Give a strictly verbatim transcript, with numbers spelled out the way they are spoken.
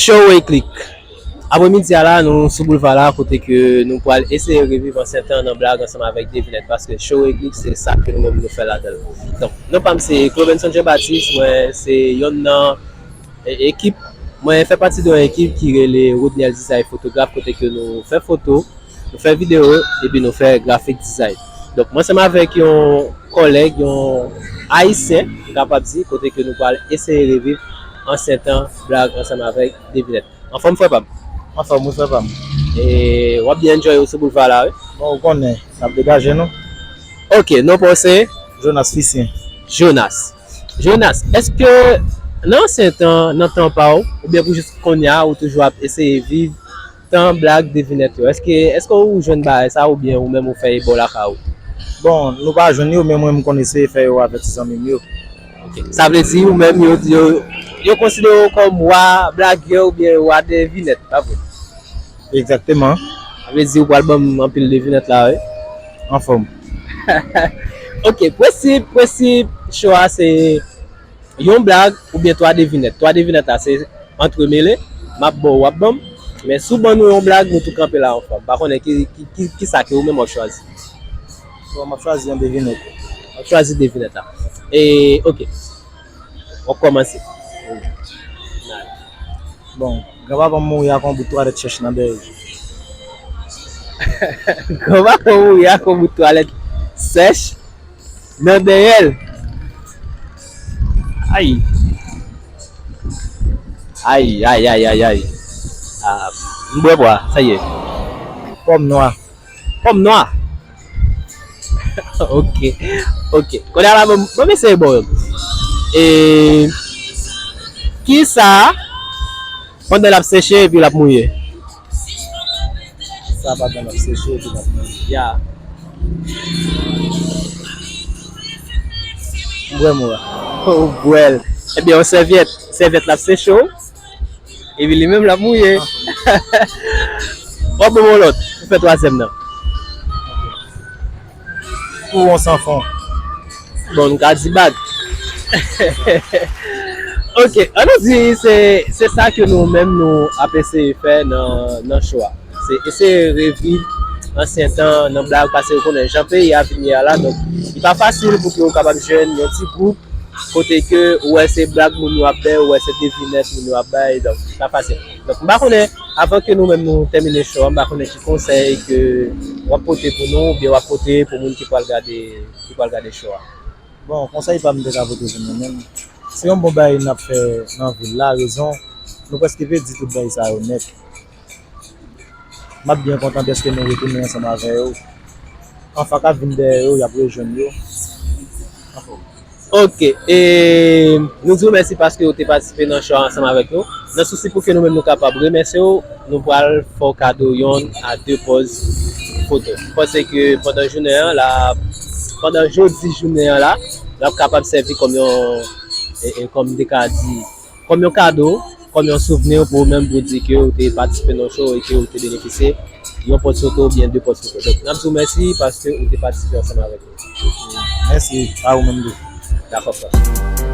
Show Eklik. Apremidi a la, nou sou boulva la, kote ke nou pral eseye reviv ansyen tan nan blag ansanm avèk devinèt, paske show Eklik, se sa ke nou menm nou fè ladan l. Donk, non pa m se Clovenson Jean Baptiste, mwen se yonn nan e-, ekip, mwen fè pati de yon ekip ki rele Rodniel Design Fotograf, kote ke nou fè foto, nou fè videyo, epi nou fè grafik design. Donk, mwen ansanm avèk yon kòlèg, yon ayisyen, m kapab di, kote ke nou pral eseye reviv ansyen tan blag ansanm avèk devinèt. Anfòm, frè pa m? Anfòm, wi, frè pa m. E w ap byen enjoy ou sou boulva la, wi? Bon, ou konnen, n ap degaje nou. Ok, non pa w se? Jonas Fisyen. Jonas. Jonas, èske nan ansyen tan, nan tan pa w, oubyen pou jis kounye a, ou toujou ap eseye viv tan blag devinèt yo? Èske, èske ou jwenn bagay sa, oubyen ou menm ou fè yo bò lakay ou? Bon, nou pa jwenn yo, men mwen m konn eseye fè yo avèk ti zanmi m yo. Ok. Sa vle di ou menm yo, yo, yo konsidere w kòm wa blagè oubyen wa devinèt, pa vre? Egzakteman. Sa vle di ou pral ban m anpil devinèt la, wi. Anfòm. Ok, prensip, prensip show a se yon blag oubyen twa devinèt. Twa devinèt la se antremele, m ap ba w, w ap ban m. Men si w ban nou yon blag, nou tou kanpe la anfòm. M pa konnen ki, ki, ki, kisa ke ou menm w ap chwazi. Bon, m ap chwazi yon devinèt. W ap chwazi devinèt la. E, ok. W ap kòmanse. Bon, granpapa m mouri ak yon bout twalèt chèch nan dèyè l. Granpapa m mouri ak yon bout twalèt sèch nan dèyè l. Ay. Ay, ay, ay, ay, ay. Ah, m bwè bwa, sa ye. Pòm nwa. Pòm nwa. Ok, ok. Kounye a la, bon, bon, mesye, bon. E, kisa, pandan l ap seche epi l ap mouye? Sa pa gen ap seche epi l ap manje. Ya. M bwè mou a. Ou bwè l. Ebyen, yon sèvyèt. Sèvyèt la ap seche w. Epi li menm l ap mouye. W ap ban m yon lòt. Pou fè twazyèm nan. Pou yon san fon. Bon, nou ka di bag. Ok, an nou di se, se sa ke nou menm nou ap eseye fè nan, nan show a. Se eseye reviv ansyen tan nan blag, paske ou konnen jan peyi a vin ye a la, donk li pa fasil pou ke ou kapab jwenn yon ti gwoup kote ke ou wè se blag moun yo ap bay, ou wè se devinèt moun yo ap bay, donk li pa fasil. Donk m pa konnen, avan ke nou menm nou tèmine show a, m pa konnen ki konsèy ke w ap pote pou nou, oubyen w ap pote pou moun ki pral gade, ki pral gade show a. Bon, konsèy pa m te ka pote pou nou menm. Se yon bon bagay n ap fè nan vil la, rezon, nou prèske pèdi tout bagay sa yo nèt. M ap byen kontan dèske nou retounen ansanm avè yo. Anfan k ap vin dèyè yo, y ap rejwenn yo. Anfòm. Ok, e nou di w mèsi paske w te patisipe nan show a ansanm avèk nou. Nan sousi pou ke nou menm nou kapab remèsye w, nou pral fè w kado yonn a de pòz foto. M panse ke pandan jounen an la, pandan jodi jounen an la, l ap kapab sèvi kòm yon, e, e, kòm m te ka di, kòm yon kado, kòm yon souvni pou ou menm, pou di ke ou te patisipe nan show e ke ou te benefisye yon pòz foto oubyen de pòz foto. Donk, n ap di w mèsi paske ou te patisipe ansanm avèk nou. Mèsi, a ou menm tou. Dakò, frè.